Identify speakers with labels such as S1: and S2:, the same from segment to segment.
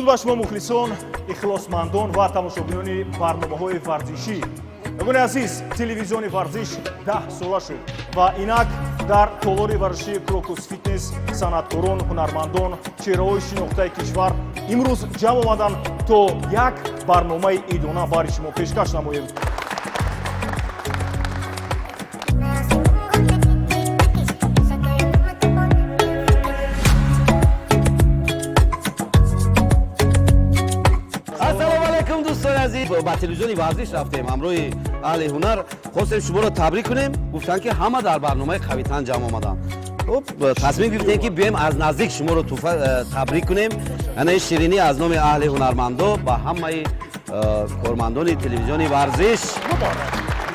S1: Дуруд ба шумо, мухлисон, ихлосмандон ва тамошобинони барномаҳои варзишӣ. Бинандагони азиз, телевизиони «Варзиш» 10 сола шуд ва инак дар толори варзишии «Крокус Фитнес» санъаткорон, ҳунармандон, чеҳраҳои шинохтаи кишвар имрӯз ҷамъ омаданд, то як барномаи идона бари шумо пешкаш намоем.
S2: Ассалому алайкум, дӯстони азиз! Ба телевизиони «Варзиш» рафтем ҳамроҳи аҳли ҳунар, хостем шуморо табрик кунем. Гуфтанд, ки ҳама дар барномаи «Қавитан» ҷамъ омаданд. Хуб, тасмим гирифтем, ки биёем, аз наздик шуморо туҳфа табрик кунем. Ана ин ширинӣ аз номи аҳли ҳунармандо ба ҳамаи кормандони телевизиони «Варзиш».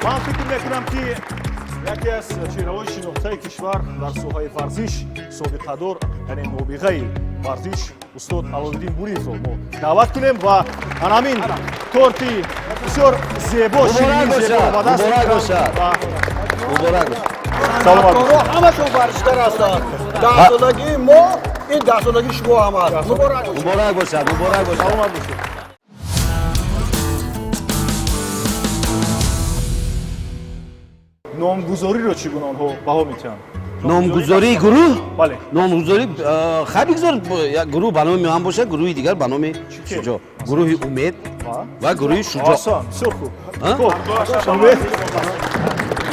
S1: Ман фикр мекунам, ки яке аз чеҳраҳои шинохтаи кишвар дар соҳаи варзиш, собиқадор, яъне нобиғаи варзиш, устод Аловиддин Буриевро мо даъват кунем ва анамин торти бисёр зебо,
S2: Муборак
S1: ширини зеборо
S2: бошад,
S1: ба даст
S2: муборак
S1: мегирам
S2: бошад.
S1: ва
S2: Муборак бошад.
S1: Саломат бошед.
S3: Ҳаматон варзишгар ҳастанд. 10 солагии мо ин 10 солагии шумо ҳам аст. Муборак бошад.
S2: Муборак бошад, муборак бошад.
S1: Саломат бошед. Номгузориро чӣ гуна онҳо баҳо медиҳанд?
S2: Номгузории гурӯҳ?
S1: Бале.
S2: Номгузорӣ, хай, бигзор як гурӯҳ ба номи ман бошад, гурӯҳи дигар ба номи Шуҷоъ. Гурӯҳи «Умед» ва гурӯҳи «Шуҷоъ».
S1: Осон, бисёр хуб.
S2: А?
S1: Хуб, умед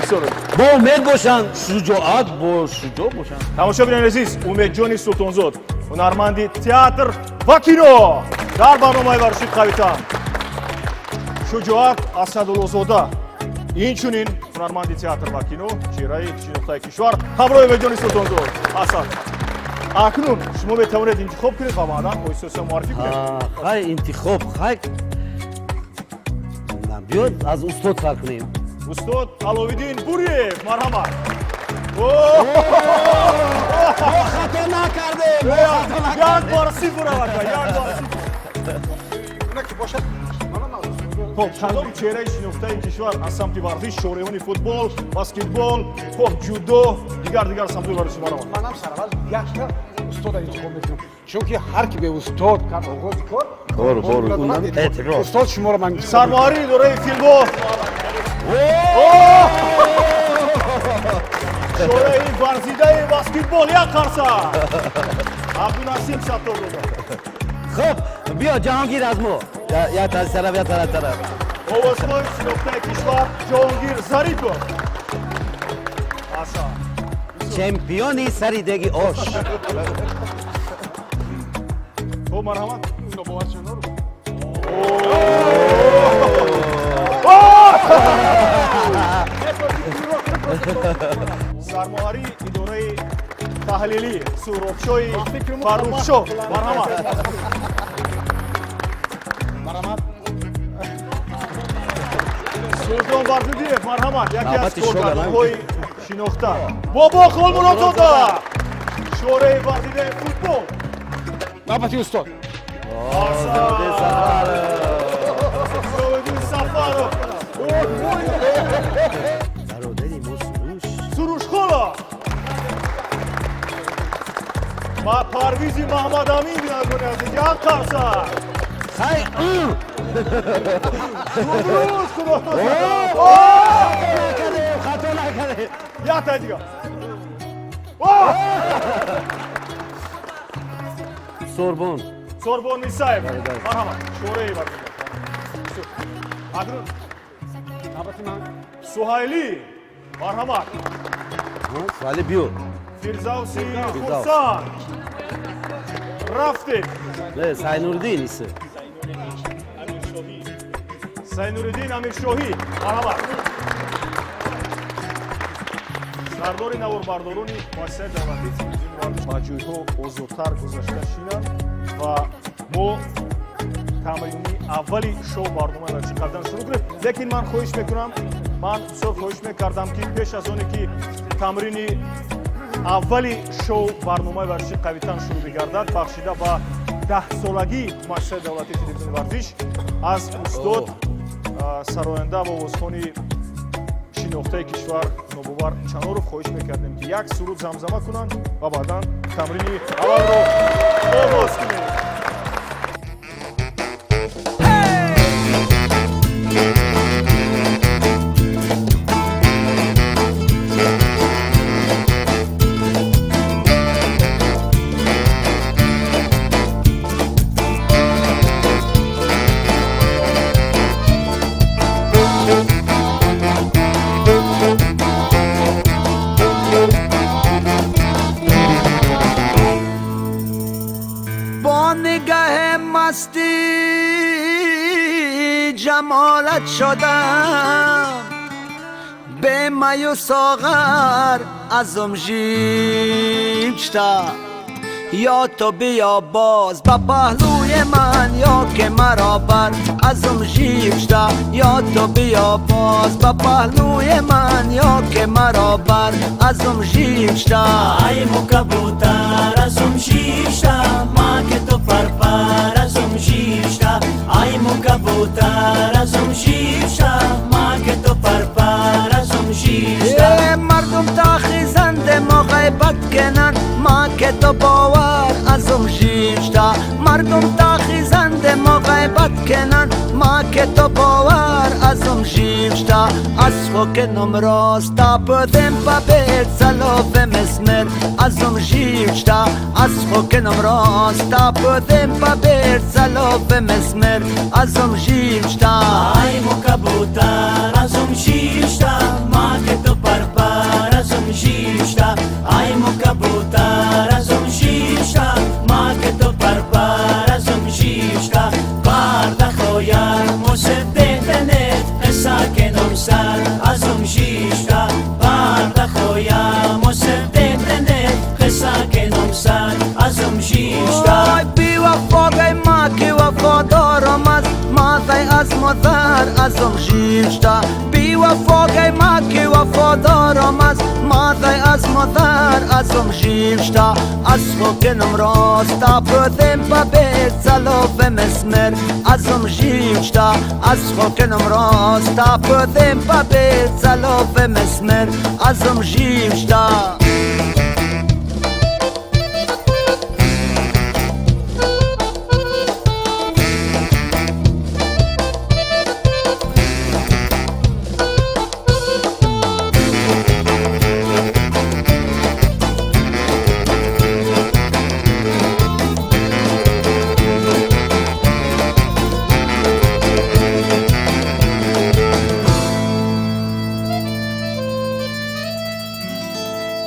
S1: бисёр.
S2: Бо умед бошанд, шуҷоат бо шуҷоъ бошанд.
S1: Тамошобинони азиз, Умедҷони Султонзод, ҳунарманди театр ва кино, дар барномаи варзиши «Қавитан». Шуҷоат Асадуллозода, инчунин ҳунарманди театр ва кино, чеҳраи шинохтаи кишвар, ҳамроҳи Умедҷони Султонзод. Асад, акнун шумо метавонед интихоб кунед ва баъдан оҳиста оҳиста муаррифӣ кунед.
S2: Хай, интихоб, хай, на, биёд, аз устод сар кунем.
S1: Устод Аловиддин Буриев, марҳамат.
S2: Мо хато накардем, мо хато
S1: Як
S2: накардем.
S1: бор сифр аллакай, як бор сифр.
S3: Ки бошад.
S1: Хуб, кадом чеҳраи шинохтаи кишвар аз самти варзиш, шореҳони футбол, баскетбол, хуб, ҷудо, дигар дигар самтҳои варзиши, марҳамат.
S3: Манам сараввал якта устода интихоб мекунам, чунки ҳар ки бе устод кард оғози кор,
S2: Кор, кор, эътибор.
S3: Устод, шуморо ман интихоб мекунам.
S1: Сармуҳаррири идораи филмҳо, шореҳи варзидаи баскетбол, як қарса, Абдунасим Сатторзода.
S2: Хуб, биё, Ҷаҳонгир, аз мо як тараф, як тараф.
S1: Овозхони шинохтаи кишвар Ҷоҳонгир Зарипов, аса.
S2: Чемпиони сари деги ош.
S1: Хуб, марҳамат.
S3: Нобовар Чаноров.
S1: Сармуҳаррири идораи таҳлилӣ Суҳробшоҳи Фаррухшоҳ, марҳамат.
S3: Марҳамат.
S1: Султон Бардудиев, марҳамат, яке аз
S2: Навбати шога,
S1: коргардонҳои шинохта. Бобо Холмуродзода, шореҳи варзидаи футбол.
S3: Навбати устод.
S1: Сафаров, Сафаров.
S2: Бародари мо Суруш.
S1: Сурушхола ва Парвизи Маҳмадамин. Бинандагони азиз, як қарса.
S2: Хай.
S1: Дуруст, худо.
S2: Накардем, хато накардем.
S1: Яктай дигар.
S2: Сорбон.
S1: Сорбон Мисаев.
S2: Бале.
S1: Марҳамат, шореҳи варзида. Акнун
S3: Навбати ман.
S1: Суҳайлӣ, марҳамат.
S2: Суҳайли, биё.
S1: Фирзавси.
S2: Фирдавс.
S1: Хурсанд, рафтем.
S2: Не, Сайнурдин исе.
S1: Сайнуриддин Амиршоҳӣ, марҳамат, сардори наворбардорони муассисаи давлатии телевизиони «Варзиш». Ба ҷойҳо озодтар гузашта шинанд ва мо тамрини аввали шоу барномаи варзиши «Қавитан» шурӯъ кунем. Лекин ман хоҳиш мекунам, ман бисёр хоҳиш мекардам, ки пеш аз оне ки тамрини аввали шоу барномаи варзиши «Қавитан» шурӯъ бигардад, бахшида ба 10-солагии муассисаи давлатии телевизиони «Варзиш», аз устод, сароянда ва овозхони шинохтаи кишвар Нобовар Чаноров хоҳиш мекардем, ки як суруд замзама кунанд ва баъдан тамрини аввалро оғоз кунем.
S4: Бо нигаҳи мастӣ ҷамолат шудам, бе маю соғар азм жибшта. Ё ту биё боз ба паҳлӯи ман, ё ки маро бар азм жибшта. Ё ту биё боз ба паҳлӯи ман, ё ки маро бар азм жибшта.
S5: Ай му кабутар азм жибшта, ма ки ту парпар азм жибшта. Ай му кабутар азм жибшта, ма ки ту парпар азм жибшта.
S4: Мардум тахизанд мо ғайбат кунанд, ма ки ту бовар азм жибшта. Мардум тахизанд мо ғайбат кунанд, ма ки ту бовар азм жибшта. Аз хокинам рост тапдем па бет салоф месмер азм жибшта. Аз хокинам рост тапдем па бет салоф месмер азм жибшта.
S5: Ай му кабутар азм жибшта, ма ки ту парпар азм жибшта. Ай му кабутар азм жибшта, ма ки ту парпар азм жибшта. Пардахояр мусиддетенет қисса кенум сар азм жибшта. Пардахояр мусиддетенет қисса кенум сар азм жибшта.
S4: Ой бевафогай ма ки вафодорам аст, мазай аз модар азм жибшта. Бевафогай ма ки вафодорам аст, мазай аз модар азм жибшта. Аз хокинам рост тапдем па бет салоф месмер азм жибшта. Аз хокинам рост тапдем па бет салоф месмер азм жибшта.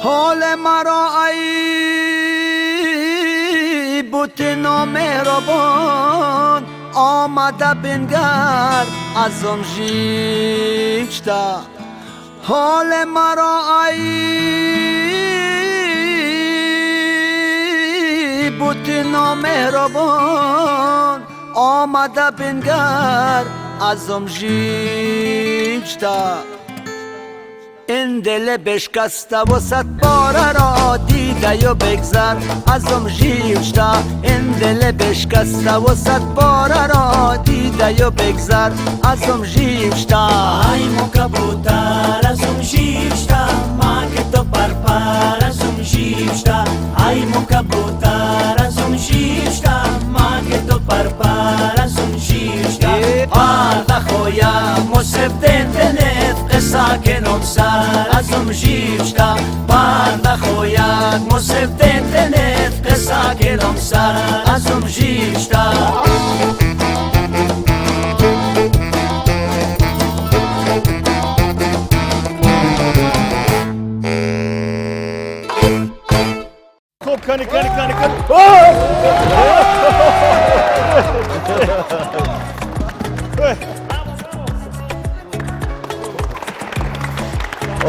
S4: Ҳол маро ай бут номеҳрубон, омада бингар азм жибшта. Ҳол маро ай бут номеҳрубон, омада бингар азм жибшта. Ин дил бишкаста ву сад пора ро дидаю бигзар азм жибшта. Ин дил бишкаста ву сад пора ро дидаю бигзар азм жибшта.
S5: Ай му кабутар азм жибшта, ма ки ту парпар азм жибшта. Ай му кабутар азм жибшта, ма ки ту парпар азм жибшта. Пардахоя мусибдетенет қисса кенум сар азм жибшта. Пардахоя мусибдетенет қисса кенум сар азм жибшта.
S1: Хуб, кани, кани, кани, кани.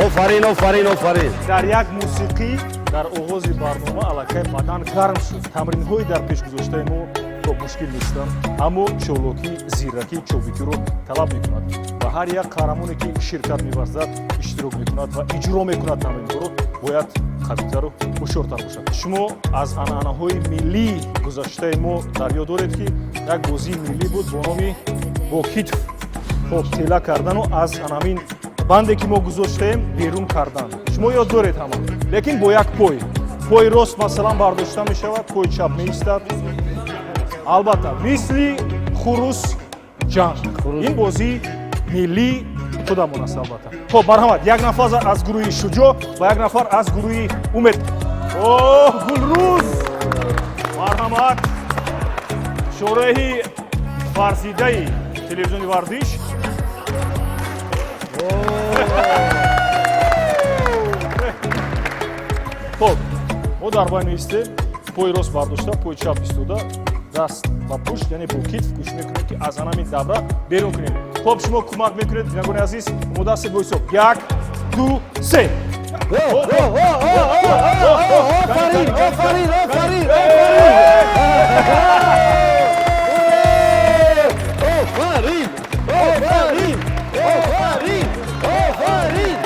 S2: Офарин, офарин, офарин.
S1: Дар як мусиқӣ дар оғози барнома аллакай бадан гарм шуд. Тамринҳои дар пеш гузоштаи мо то мушкил нестанд, аммо чолокӣ, зиракӣ, чобикиро талаб мекунад ва ҳар як қаҳрамоне ки ширкат меварзад, иштирок мекунад ва иҷро мекунад тамринҳоро, бояд қавитару ҳушёртар бошад. Шумо аз анъанаҳои миллии гузаштаи мо дар ёд доред, ки як бозии миллӣ буд бо номи бо китф хоб тела кардану аз анамин банде ки мо гузоштаем берун кардан. Шумо ёд доред ҳама, лекин бо як пой. Пои рост масалан бардошта мешавад, пои чап меистад, албатта мисли хурус ҷанг. Ин бозии миллии худамон аст албатта. Хоб, марҳамат, як нафар аз гурӯҳи Шуҷоъ ва як нафар аз гурӯҳи Умед. Оҳ, Гулрӯз, марҳамат, шореҳи варзидаи телевизиони варзиш. Хоб, мо дар байн меистем. Пои рост бардошта, пои чап истода, даст ба пушт, яъне бо китф кӯшиш мекунем, ки аз ҳамин давра берун кунем. Хоб, шумо кӯмак мекунед. Бинандагони азиз, омода ҳастед? Бо ҳисоб як, ду, се.
S2: Офарин, офарин, офарин, офарин, офарин, офарин, офарин,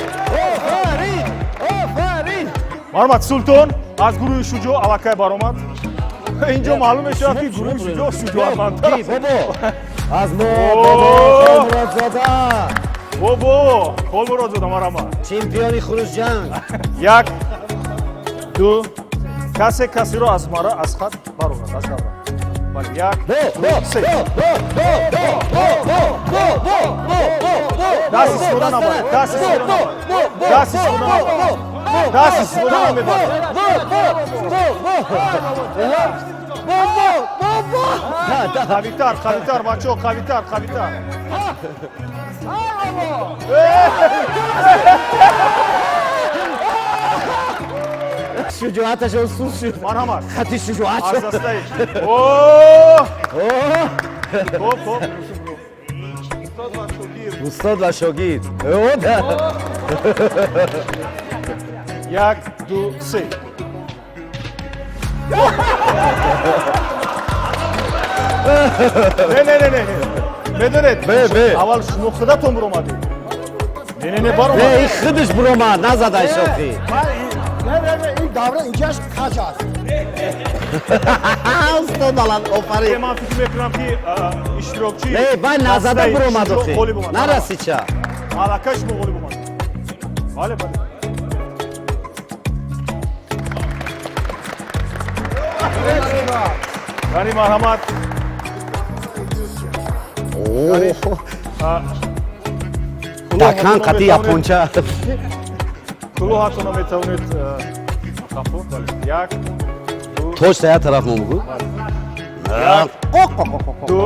S2: офарин, офарин!
S1: Марҳамат, Султон аз гурӯҳи Шуҷоъ аллакай баромад. Инҷо маълум мешавад, ки гурӯҳи Шуҷоъ шуҷоатмандтар аст.
S2: Бобо аз мо, бобо Холмуродзода.
S1: Бобо Холмуродзода, марҳамат.
S2: Чемпиони хурӯсҷанг.
S1: Як, ду, касе касеро аз мара аз хат барорад, аз давра. Бале, як, ду, се. Даст истифода набаред, даст истифода набаред, даст истифода набаред, даст истифода намебаред. Қавитар, қавитар, бачаҳо, қавитар, қавитар!
S2: Шуҷоаташон сус шуд.
S1: Марҳамат.
S2: Хати шуҷоат
S1: аз
S2: шуд.
S1: дастаи. Хоб, хоб.
S2: Устод ва шогирд.
S1: Як, ду, се. Не, не, не, не, медонед, аввал шумо худатон буромадед. Не, не, не, баромад.
S2: Не, ин худаш буромад, назадай шохӣ.
S3: Не, не, не, ин давра инҷаш каҷ аст.
S2: Устод баланд, офарин!
S1: Ман фикр мекунам, ки иштирокчи
S2: Не, вай назада буромад, охи
S1: ғолиб омад.
S2: Нарасид ча.
S1: Аллакай шумо ғолиб омадед. Бале, бале. Яъне, марҳамат.
S2: Дакан қати японча.
S1: Кулоҳатонро метавонед хафо. Бале, як, ду.
S2: Тош як тараф мо бугӯ.
S1: Як, ду,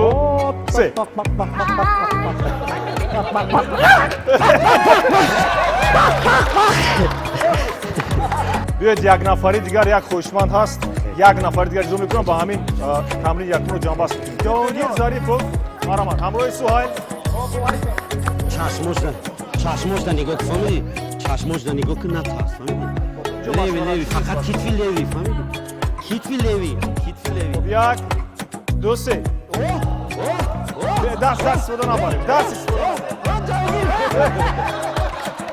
S1: се. Биёед, як нафари дигар, як хоҳишманд ҳаст, як нафари дигар иҷро мекунам, ба ҳамин тамрини якумро ҷамъбаст мекунем. Ҷаҳонгир Зарипов, марҳамат, ҳамроҳи Суҳайл.
S2: Чашмошда, чашмошда нигоҳ кун, фаҳмидӣ? Чашмошда нигоҳ кун, натарс, фаҳмидӣ? Левый, левый, фақат китфи левый, фаҳмидӣ? Китфи левый, китфи левый.
S1: Як, ду, се. Даст, даст истифода набаред, даст истифода.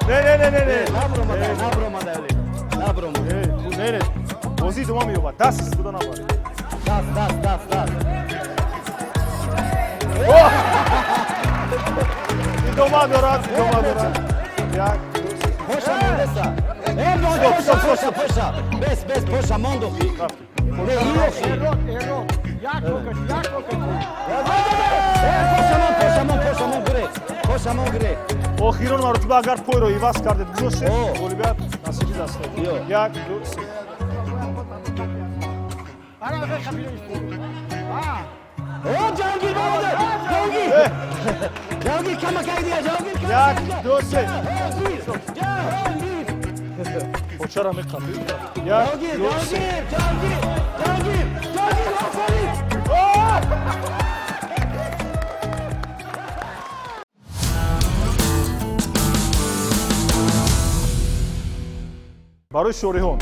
S1: Не, не, не, не, не.
S2: Набромада, набромада.
S1: Не, не, бозӣ идома меёбад, даст истифода набаред.
S2: Даст, даст, даст, даст.
S1: Идома дорад, идома дорад. Як, ду, се.
S2: Поша мондеса. Поша, поша, поша, бес, бес, поша мондохи. Не, иохи.
S3: Як рокаш, як рокаш.
S2: Пошамон, пошамон, пошамон гире, пошамон гире.
S1: Охирон маротиба, агар пойро иваз кардед, гузоштед, ғолибият насиби даста. Як, ду, се.
S3: Ара, хабида истод.
S2: О, Ҷаҳонгир бомода! Ҷаҳонгир! Ҷаҳонгир, камакак дига, Ҷаҳонгир!
S1: Як, ду, се.
S2: Ҷаҳонгир!
S1: Почара меқапӣ. Як,
S2: Ҷаҳонгир,
S1: ду, се.
S2: Ҷаҳонгир, Ҷаҳонгир, Ҷаҳонгир, Ҷаҳонгир, офарин!
S1: Барои шориҳон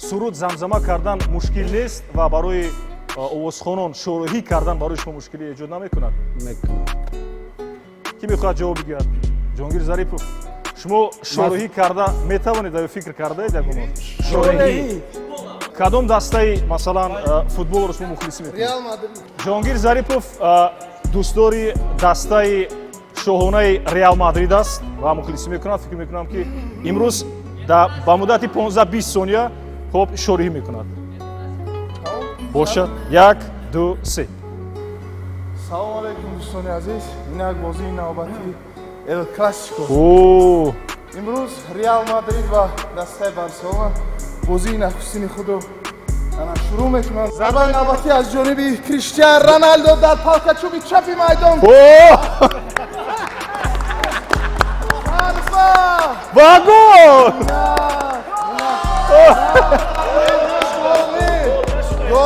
S1: суруд замзама кардан мушкил нест ва барои овозхонон шориҳӣ кардан барои шумо мушкилӣ эҷод намекунад? Кӣ мехоҳад ҷавоб бигӯяд? Ҷонгир Зарипов, шумо шориҳӣ карда метавонед ё фикр кардаед ягон шориҳӣ? Кадом дастаи, масалан, футболро шумо мухлисӣ мекунед? Ҷонгир Зарипов дӯстдори дастаи шоҳонаи Реал Мадрид аст ва мухлисӣ мекунад. Фикр мекунам, ки имрӯз ба муддати 15-20 сония, хоб, шориҳӣ мекунад. Бошад, як, ду, се.
S6: Салому алайкум, дӯстони азиз! Инак бозии навбатии Эл Классико.
S1: О!
S6: Имрӯз Реал Мадрид ва дастаи Барселона бозии нахустини худро ана шурӯъ мекунанд. Зарбаи навбатӣ аз ҷониби Криштиан Роналдо дар палкачӯби чапи майдон.
S1: О!
S6: Зарба!
S1: Ва гол!
S6: Голӣ!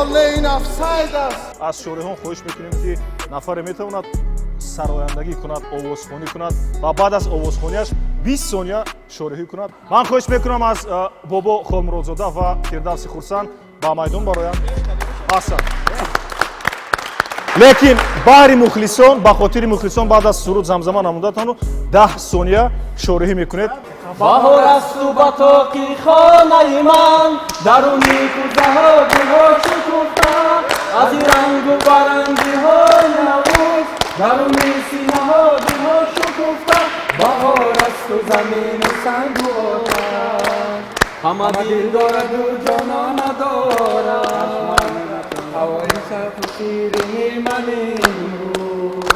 S6: Гол не, ин офсайд аст.
S1: Аз шореҳон хоҳиш мекунем, ки нафаре метавонад сарояндагӣ кунад, овозхонӣ кунад ва баъд аз овозхонияш 20 сония шореҳӣ кунад. Ман хоҳиш мекунам аз Бобо Холмуродзода ва Фирдавси Хурсанд ба майдон бароянд. Аҳсан, лекин баҳри мухлисон, ба хотири мухлисон, баъд аз суруд замзама намудатону 10 сония шореҳӣ мекунед.
S7: Баҳор асту ба тоқи хонаи ман, даруни кӯзаҳо гулҳо шукуфта, аз ин рангу барангиҳои наврӯз даруни синаҳо дилҳо шукуфта. Баҳор асту замину сангу оташ, ҳама дил дораду ҷоно надорад. Ҳавои сарду ширини ман имрӯз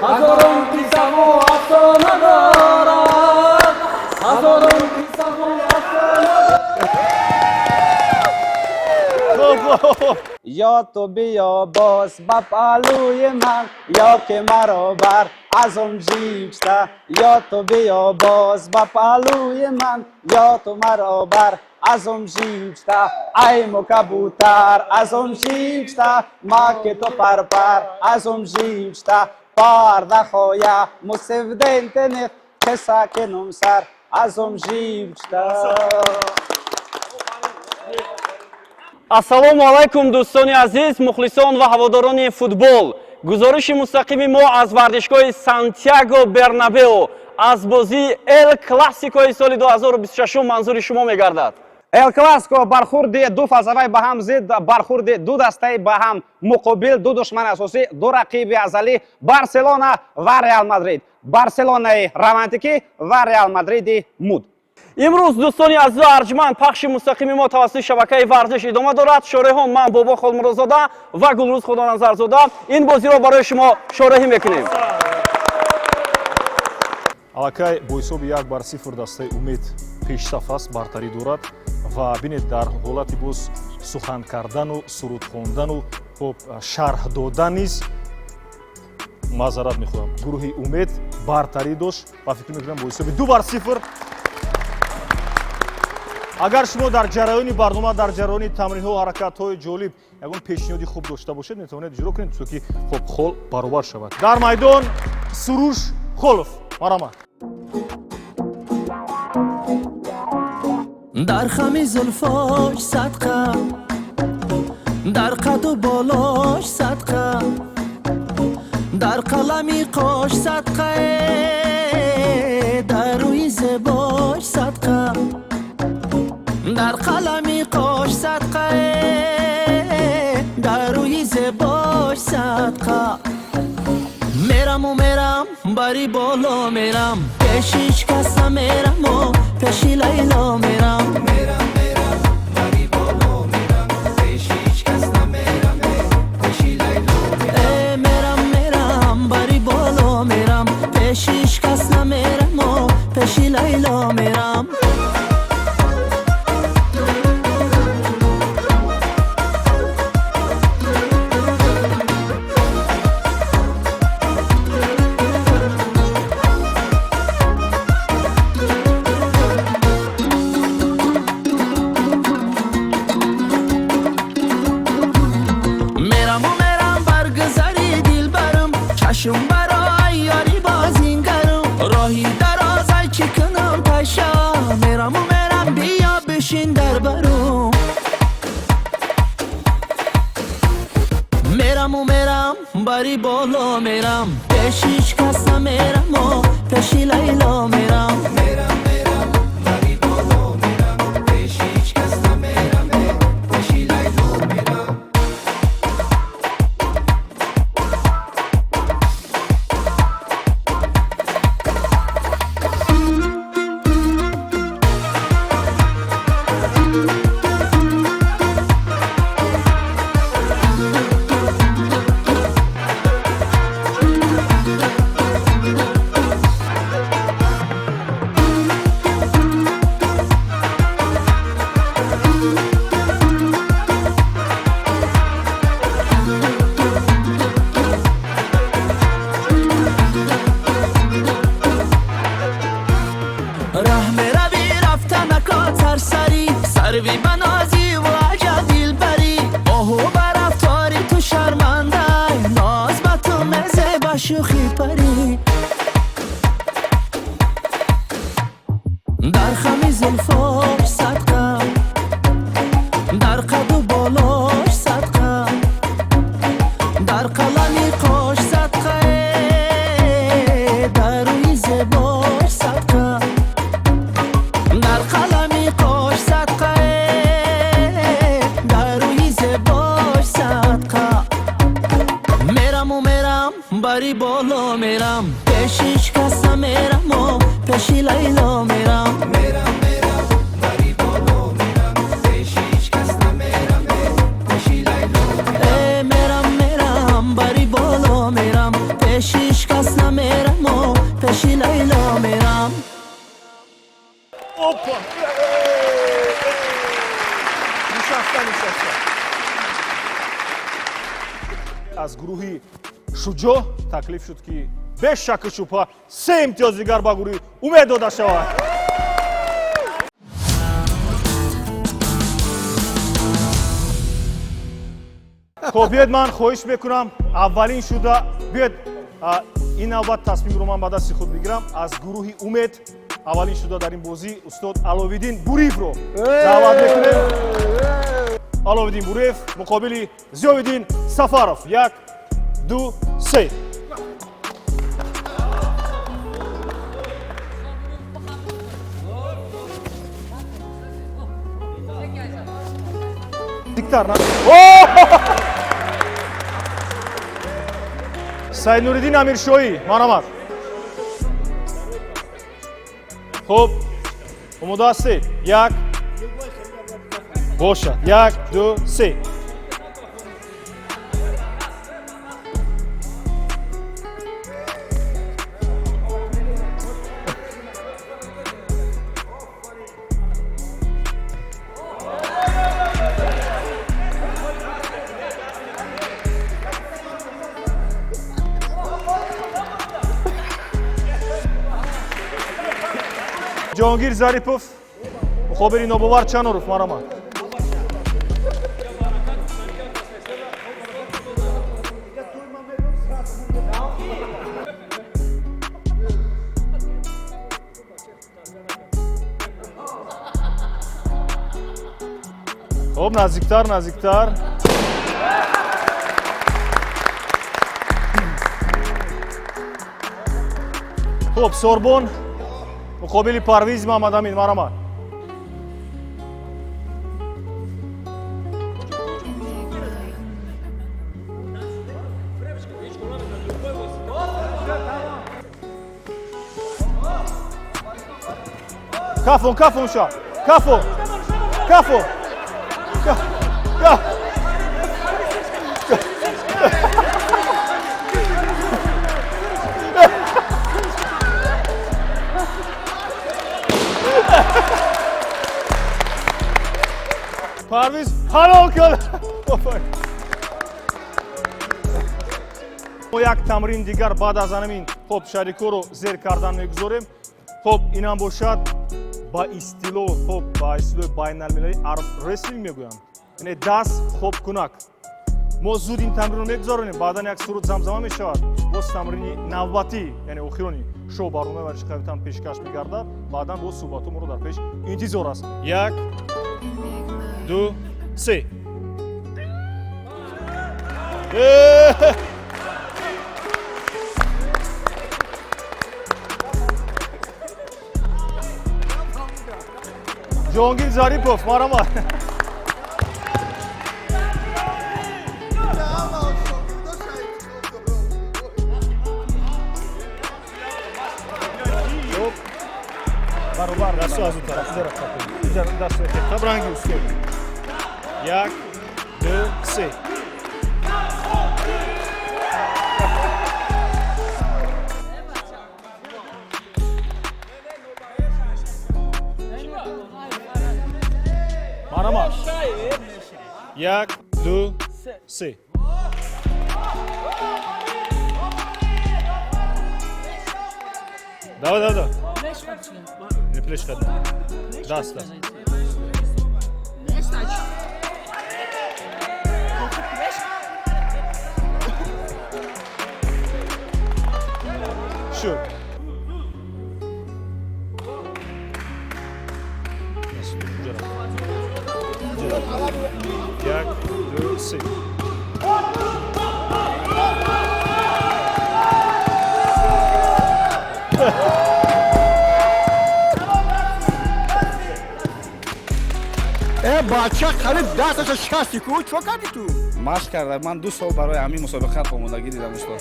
S7: ҳазорон қиссаву афсона дорад, ҳазорон қиссаву афсона.
S4: Ё ту биё боз ба паҳлӯи ман, ё ки маро бар азм жибста. Ё ту биё боз ба паҳлӯи ман, ё ту маро бар азм жибста. Ай мо кабутар азм жибста, ма ки ту парпар азм жибста. Парда хоя мусевдентене қисса кинум сар азм жибста.
S7: Ассалому алайкум, дӯстони азиз, мухлисон ва ҳаводорони футбол. Гузориши мустақими мо аз варзишгоҳи Сантяго Бернабео, аз бозии Эл Классикои соли 2026 манзури шумо мегардад.
S4: Эл Классико, бархурди ду фалсафаи ба ҳам зид, бархурди ду дастаи ба ҳам муқобил, ду душмани асосӣ, ду рақиби азалӣ: Барселона ва Реал Мадрид. Барселонаи романтикӣ ва Реал Мадриди муд.
S7: Имрӯз, дӯстони азизу арҷманд, пахши мустақими мо тавассути шабакаи варзиш идома дорад. Шореҳон ман, Бобо Холмуродзода, ва Гулрӯз Худоназарзода ин бозиро барои шумо шореҳӣ мекунем.
S1: Аллакай бо ҳисоби 1-0 дастаи Умед пешсаф аст, бартарӣ дорад. Ва бинед, дар ҳолати боз сухан кардану суруд хондану, хоб, шарҳ додан низ, маъзарат мехоҳам, гурӯҳи Умед бартарӣ дошт ва фикр мекунам, бо ҳисоби 2-0. Агар шумо дар ҷараёни барнома, дар ҷараёни тамринҳо, ҳаракатҳои ҷолиб, ягон пешниҳоди хуб дошта бошед, метавонед иҷро кунед, то ки, хоб, хол баробар шавад. Дар майдон Суруш Холов, марҳамат.
S5: Дар хами зулфош садқа, дар қаду болош садқа, дар қалами қош садқа, дар рӯи зебош садқа, дар қалами қош садқа, дар рӯи зебош садқа. Мераму мерам, бари боло мерам, пеши ҳеҷ кас намераму, пеши Лайло мерам. Мерам, мерам, бари боло мерам, пеши ҳеҷ кас намерам, пеши Лайло мерам. Мерам, мерам, бари боло мерам, пеши ҳеҷ кас намераму, пеши Лайло мерам. Мераму мерам баргузари дилбарам, чашм барои ёри бозингарам, роҳи дарозай чӣ кунам таша. Мераму мерам, биё бишин дар барум. Мераму мерам, бари боло мерам, пеши ҳеҷ кас намераму, пеши Лайло мерам. Мерам, мерам, бари боло мерам, пеши ҳеҷ кас намерам, пеши Лайло мерам. Шӯхи парӣ дар хами зулфош садқа, дар қаду болош садқа, дар қалами қош садқа, дар рӯи зебош садқа, дар қалами қош садқа, дар рӯи зебош садқа. Мераму мерам, бари боло мерам, пеши ҳеч кас намераму, пеши Лайло мерам.
S8: Мерам, мерам, бари боло мерам, пеши ҳеч кас намерам, пеши Лайло.
S5: Э, мерам, мерам, бари боло мерам, пеши ҳеч кас намераму, пеши Лайло мерам.
S1: Опа! Нишаста, нишаста. Аз гурӯҳи Шуҷоъ таклиф шуд, ки бе шаку шубҳа се имтиёз дигар ба гурӯҳи Умед дода шавад. Хоб, биёед, ман хоҳиш мекунам, аввалин шуда биёед, ин навбат тасмимро ман ба дасти худ бигирам. Аз гурӯҳи Умед аввалин шуда дар ин бозӣ устод Аловиддин Буриевро даъват мекунем. Аловиддин Буриев муқобили Зиёвиддин Сафаров. Як, ду, се. Диктар на. Саиднуриддин Амиршоҳӣ, марҳамат. Хуб, омода ҳастед? Як бошад, як, ду, се. Ҷоҳонгир Зарипов муқобили Нобовар Чаноров, марҳамат. Хуб, наздиктар, наздиктар. Хуб, Сорбон муқобили Парвиз Маҳмадамин, марҳамат. Кафон, кафон ша, кафон, кафон. Ка- Парвиз ҳалол кард. Мо як тамрин дигар баъд аз анамин, хоб, шарикоро зер кардан мегузорем. Хоб, инам бошад ба истилоҳ, хоб, ба истилоҳи байналмилалӣ армрестлинг мегӯянд, яъне даст хобкунак. Мо зуд ин тамринро мегузаронем, баъдан як суруд замзама мешавад, боз тамрини навбатӣ, яъне охирони шоу барномаи варзиши қавитан пешкаш мегардад. Баъдан боз суҳбатҳо моро дар пеш интизор аст. Як, ду, се. Э! Ҷоҳонгир Зарипов, марҳамат.
S3: Баробар.
S1: Дасту аз ӯ тараф дасту табранги устод. Як, ду, се. Марҳамат. Як, ду, се. Давай, давай, давай. Не плеш када. Даст, даст. Шуд. Як, ду, се.
S3: Э, бача қариб дасташа шикасти ку, чо кардӣ ту?
S6: Машқ кардам, ман 2 сол барои ҳамин мусобиқа омодагӣ дидам, устод.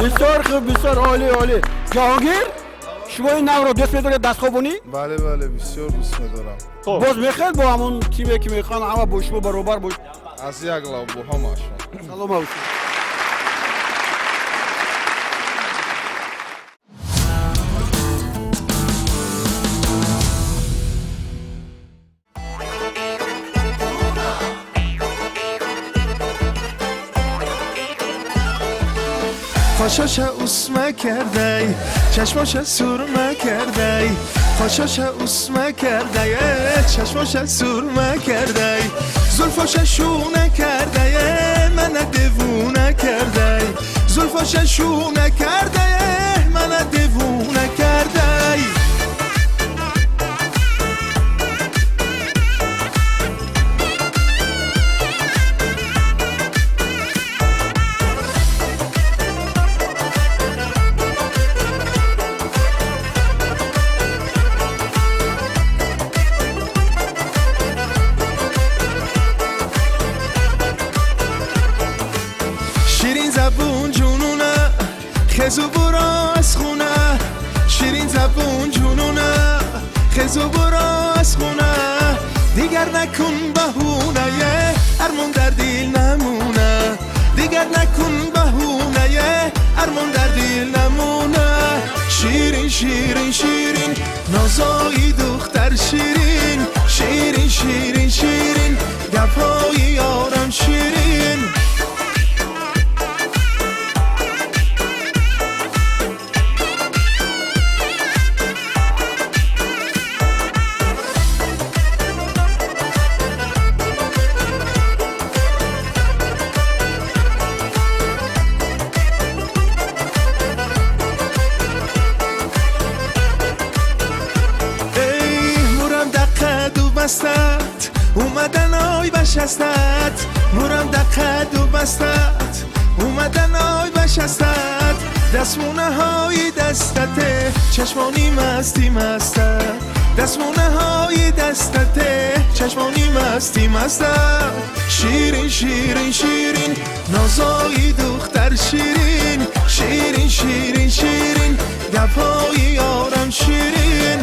S3: Бисёр хуб, бисёр олӣ, олӣ. Ҷаҳонгир, шумо ин навро дӯст медоред, дастхобонӣ?
S6: Бале, бале, бисёр дӯст медорам.
S3: Боз мехоҳед бо ҳамон тиме ки мехоҳанд ҳама бо шумо баробар бо
S6: Аз як лав бо ҳамаашон.
S3: Салома бошед.
S8: Қошоша усма кардай, чашмоша сурма кардай. Қошоша усма кардай, чашмоша сурма кардай. Зулфоша шуна кардай, мана девуна кардай. Зулфоша шуна кардай, мана девуна кардай. Ширин забун ҷунуна, хезу буро аз хона. Ширин забун ҷунуна, хезу буро аз хона. Дигар накун баҳунае, армон дар дил намуна. Дигар накун баҳунае, армон дар дил намуна. Ширин, ширин, ширин, нозои духтар ширин. Ширин, ширин, ширин, гапҳои ёрам ширин. Эй, мурам дар қаду бастат, омадан ой ба шастат. Мурам дар қаду бастат, омадан ой ба шастат. Дастмонаҳои дастате, чашмони масти мастат. Дастмонаҳои дастате, чашмони масти мастат. Ширин, ширин, ширин, нозои духтар ширин. Ширин, ширин, ширин, гапҳои ёрам ширин.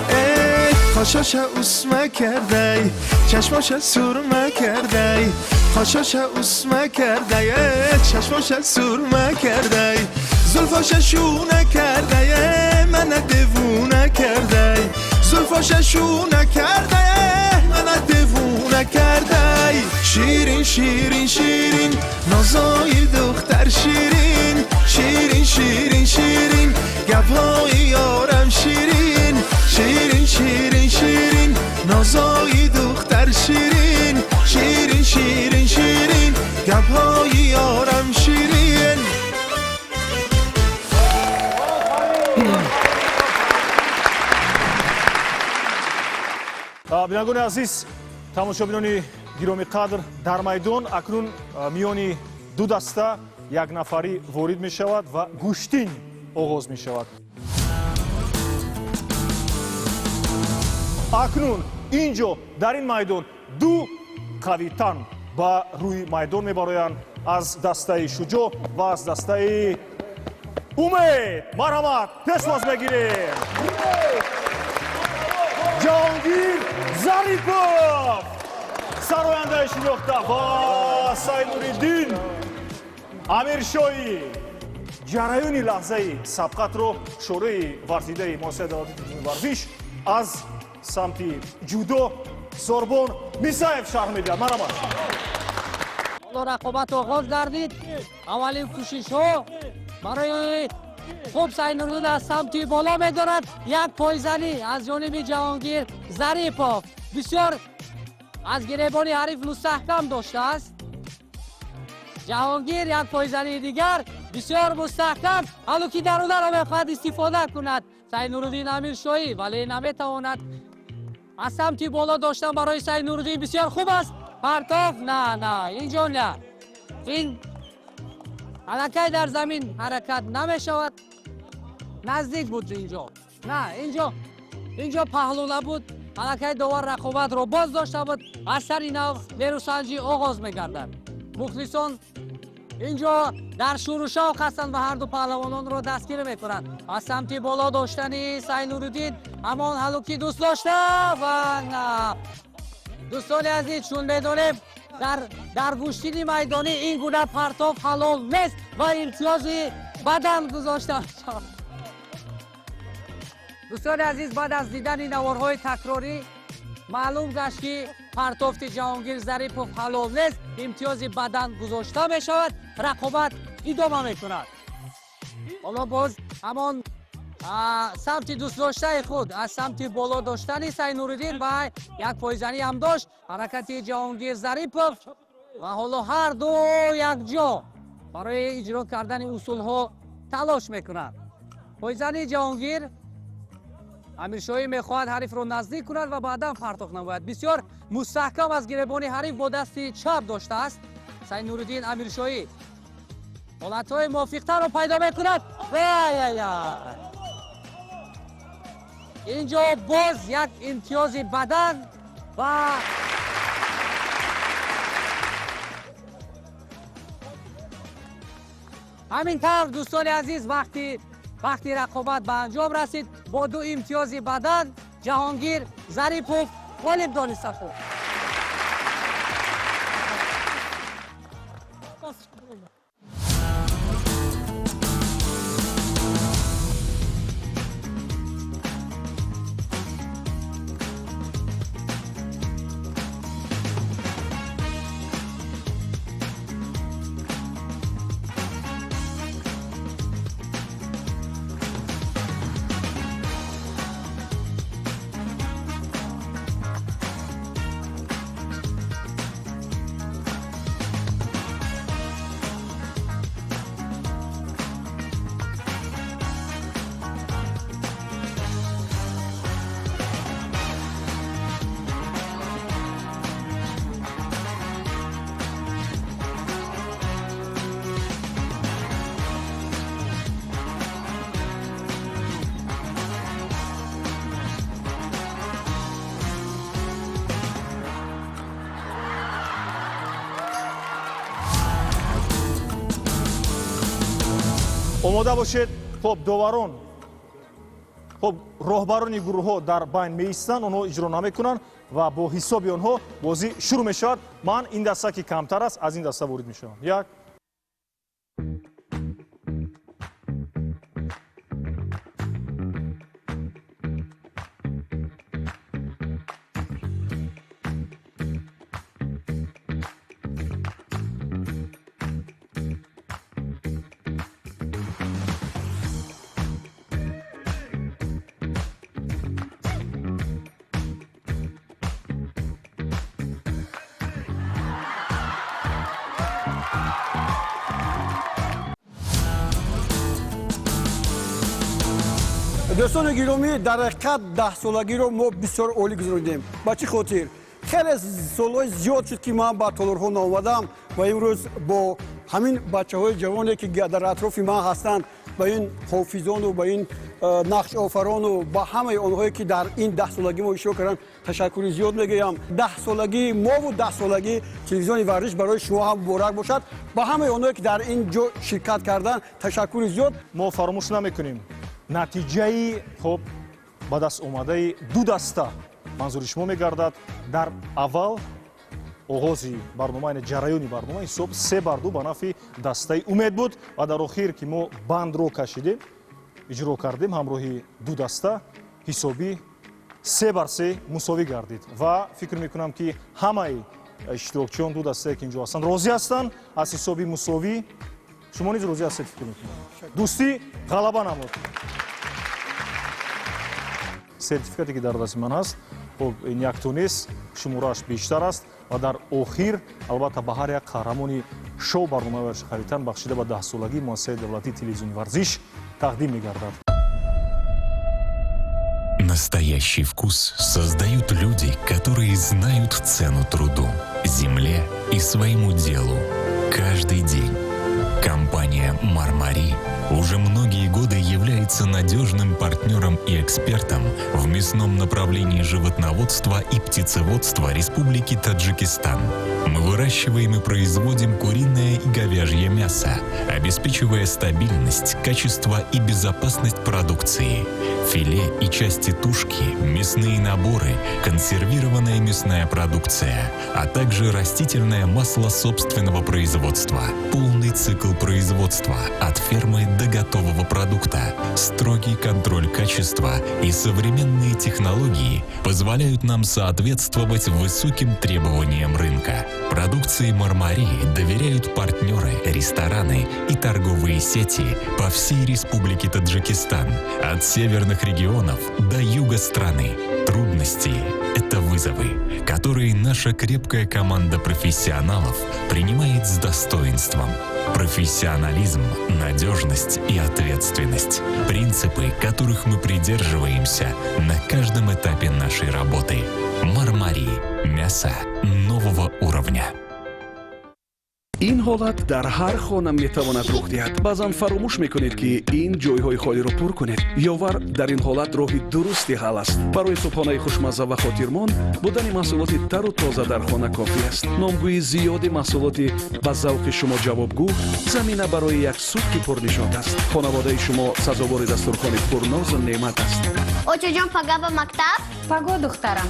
S8: Эй, қошоша усма кардай, чашмоша сурма кардай. Қошоша усма кардай, чашмоша сурма кардай. Зулфоша шуна кардай, мана девуна кардай. Зулфоша шуна кардай, мана девуна кардай. Ширин, ширин, ширин, нозои духтар ширин. Ширин, ширин, ширин, гапҳои ёрам ширин. Ширин, ширин, ширин, нозои духтар ширин. Ширин, ширин, ширин, гапҳои ёрам ширин.
S1: Бинандагони азиз, тамошобинони гиромӣ қадр, дар майдон акнун миёни ду даста як нафарӣ ворид мешавад ва гӯштин оғоз мешавад. Акнун ин ҷо дар ин майдон ду қавитан ба рӯи майдон мебароянд, аз дастаи Шуҷоъ ва аз дастаи Умед. Марҳамат, пешвоз мегирем, Ҷаҳонгир Зарипов, сарояндаи шинохта, ва Сайнуриддин Амиршоҳӣ. Ҷараёни лаҳзаи сабқатро шӯрои варзидаи муассисаи давлатии телевизиони варзиш аз самти ҷудо Сорбон Мисаев шарҳ медиҳад. Марҳамат.
S9: Ҳоло рақобат оғоз гардид. Аввалин кӯшишҳо барои хуб Сайнуриддин аз самти боло медорад. Як пойзанӣ аз ҷониби Ҷаҳонгир Зарипов бисёр аз гиребони ҳариф мустаҳкам доштааст. Ҷаҳонгир як пойзании дигар бисёр мустаҳкам, ҳоло ки дарунаро мехоҳад истифода кунад Сайнуриддин Амиршоҳӣ, вале наметавонад. Аз самти боло доштан барои Сайнуриддин бисёр хуб аст. Партоф на, на, инҷо на, ин аллакай дар замин ҳаракат намешавад. Наздик буд инҷо, на, инҷо паҳлӯ набуд. Аллакай довар рақобатро боз дошта буд. Аз сари нав нерӯсанҷӣ оғоз мегардад. Мухлисон инҷо дар шӯру шавқ ҳастанд ва ҳарду паҳлавононро дастгирӣ мекунанд. Аз самти боло доштани Сайнуриддин ҳамон ҳалу ки дӯст дошта ва на. Дӯстони азиз, чун медонем дар гӯштини майдонӣ ин гуна партоф ҳалол нест ва имтиёзи бадан гузошта мешавад. Дӯстони азиз, баъд аз дидани наворҳои такрорӣ маълум гашт ки партофти Ҷаҳонгир Зарипов ҳалол нест, имтиёзи бадан гузошта мешавад. Рақобат идома мекунад. Ҳоло боз ҳамон самти дӯстдоштаи худ аз самти боло доштани Сайнуриддин ва як пойзанӣ ҳам дошт ҳаракати Ҷаҳонгир Зарипов ва ҳоло ҳар ду якҷо барои иҷро кардани усулҳо талош мекунанд. Пойзании Ҷаҳонгир Амиршоҳӣ мехоҳад ҳарифро наздик кунад ва баъдан партоф намояд. Бисёр мустаҳкам аз гиребони ҳариф бо дасти чап доштааст Сайнуриддин Амиршоҳӣ. Ҳолатҳои мувофиқтарро пайдо мекунад. Инҷо боз як имтиёзи бадан ва ҳамин тавр дӯстони азиз, вақти рақобат ба анҷом расид. Бо ду имтиёзи бадан Ҷаҳонгир Зарипов ғолиб дониста шуд.
S1: Омода бошед. Хоб, доварон, хоб, роҳбарони гурӯҳҳо дар байн меистанд, онҳо иҷро намекунанд ва бо ҳисоби онҳо бозӣ шурӯъ мешавад. Ман ин даста ки камтар аст, аз ин даста ворид мешавам. Як,
S3: Дӯстони гиромӣ, дар ҳақиқат даҳсолагиро мо бисёр олӣ гузаронидем. Ба чӣ хотир? Хеле солҳои зиёд шуд, ки ман ба толорҳо наомадам ва имрӯз бо ҳамин бачаҳои ҷавоне, ки дар атрофи ман ҳастанд, ба ин ҳофизону ба ин нақшофарону ба ҳамаи онҳое, ки дар ин даҳсолагӣ мо иштирок карданд, ташаккури зиёд мегӯям. Даҳсолагии мову даҳсолагии телевизиони варзиш барои шумо ҳам муборак бошад. Ба ҳамаи онҳое, ки дар ин ҷо ширкат карданд, ташаккури зиёд.
S1: Мо фаромӯш намекунем натиҷаи хоб ба даст омадаи ду даста манзури шумо мегардад. Дар аввал Оғози барнома, яъне ҷараёни барнома, ҳисоб 3-2 ба нафъи дастаи Умед буд ва дар охир, ки мо бандро кашидем, иҷро кардем ҳамроҳи ду даста, ҳисобӣ 3-3 мусовӣ гардид ва фикр мекунам, ки ҳамаи иштирокчиён, ду дастае, ки инҷо ҳастанд, розӣ ҳастанд аз ҳисоби мусовӣ. Шумо низ розӣ ҳастед, фикр мекунам. Дӯстӣ ғалаба намуд. Сертификате, ки дар дасти ман ҳаст, хуб, ин якто нест, шуморааш бештар аст ва дар охир, албатта, ба ҳар як қаҳрамони шоу барномаи варзиши «Қавитан», бахшида ба 10-солагии муассисаи давлатии телевизиони варзиш, тақдим мегардад.
S10: Настоящий вкус создают люди, которые знают цену труду, земле и своему делу. Каждый день. Компания «Мармари» уже многие годы является надежным партнером и экспертом в мясном направлении животноводства и птицеводства Республики Таджикистан. Мы выращиваем и производим куриное и говяжье мясо, обеспечивая стабильность, качество и безопасность продукции. Филе и части тушки, мясные наборы, консервированная мясная продукция, а также растительное масло собственного производства. Полный цикл производства от фермы до готового продукта. Строгий контроль качества и современные технологии позволяют нам соответствовать высоким требованиям рынка. Продукции «Мармари» доверяют партнеры, рестораны и торговые сети по всей Республике Таджикистан, от северных регионов до юга страны. Трудности – это вызовы, которые наша крепкая команда профессионалов принимает с достоинством. Профессионализм, надежность и ответственность – принципы, которых мы придерживаемся на каждом этапе нашей работы. «Мармари» – мясо нового уровня.
S11: Ин ҳолат дар ҳар хона метавонад рух диҳад. Баъзан фаромӯш мекунед, ки ин ҷойҳои холиро пур кунед. Ёвар дар ин ҳолат роҳи дурусти ҳал аст. Барои субҳонаи хушмазза ва хотирмон будани маҳсулоти тару тоза дар хона кофӣ аст. Номгӯи зиёди маҳсулоти ба завқи шумо ҷавобгӯ замина барои як субҳи пурнишот аст. Хонаводаи шумо сазовори дастурхони пурнозу неъмат аст.
S12: Очаҷон, пага ба мактаб?
S13: Паго, духтарам.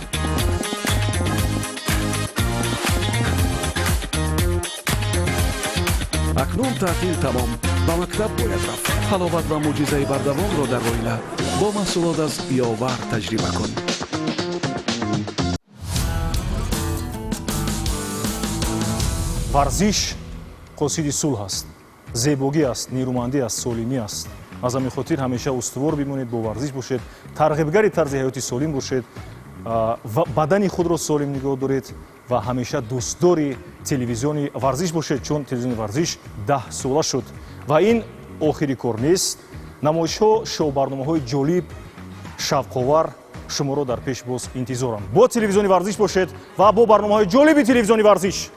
S11: Акнун таътил тамом, ба мактаб бояд рафт. Ҳаловат ва мӯъҷизаи бардавомро дар оила бо маҳсулот аз Ёвар таҷриба кун.
S1: Варзиш қосиди сулҳ аст, зебогӣ аст, нерӯмандӣ аст, солимӣ аст. Аз ҳамин хотир ҳамеша устувор бимонед, бо варзиш бошед, тарғибгари тарзи ҳаёти солим бошед ва бадани худро солим нигоҳ доред ва ҳамеша дӯстдори телевизиони варзиш бошед, чун телевизиони варзиш 10 сола шуд ва ин охири кор нест. Намоишҳо, шоу-барномаҳои ҷолиб, шавқовар шуморо дар пеш боз интизоранд. Бо телевизиони варзиш бошед ва бо барномаҳои ҷолиби телевизиони варзиш.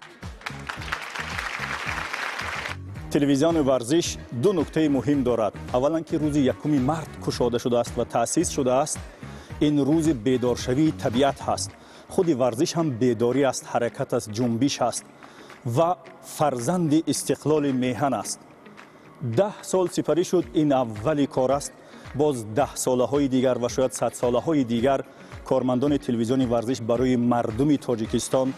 S14: Телевизиони варзиш ду нуктаи муҳим дорад. Аввалан, ки рӯзи 1 март кушода шудааст ва таъсис шудааст. Ин рӯзи бедоршавии табиат ҳаст. Худи варзиш ҳам бедорӣ аст, ҳаракат аст, ҷунбиш аст ва фарзанди истиқлоли меҳан аст. 10 сол сипарӣ шуд, ин аввали кор аст. Боз даҳсолаҳои дигар ва шояд садсолаҳои дигар кормандони телевизиони варзиш барои мардуми Тоҷикистон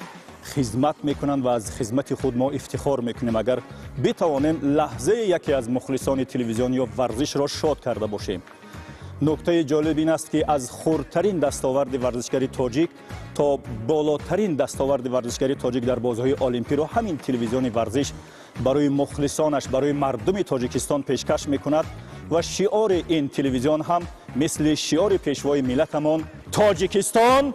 S14: хизмат мекунанд ва аз хизмати худ мо ифтихор мекунем, агар битавонем лаҳзаи яке аз мухлисони телевизион ё варзишро шод карда бошем. Нуктаи ҷолиб ин аст, ки аз хурдтарин дастоварди варзишгари тоҷик то болотарин дастоварди варзишгари тоҷик дар бозиҳои олимпиро ҳамин телевизиони варзиш барои мухлисонаш, барои мардуми Тоҷикистон пешкаш мекунад. Ва шиори ин телевизион ҳам мисли шиори пешвои миллатамон: Тоҷикистон.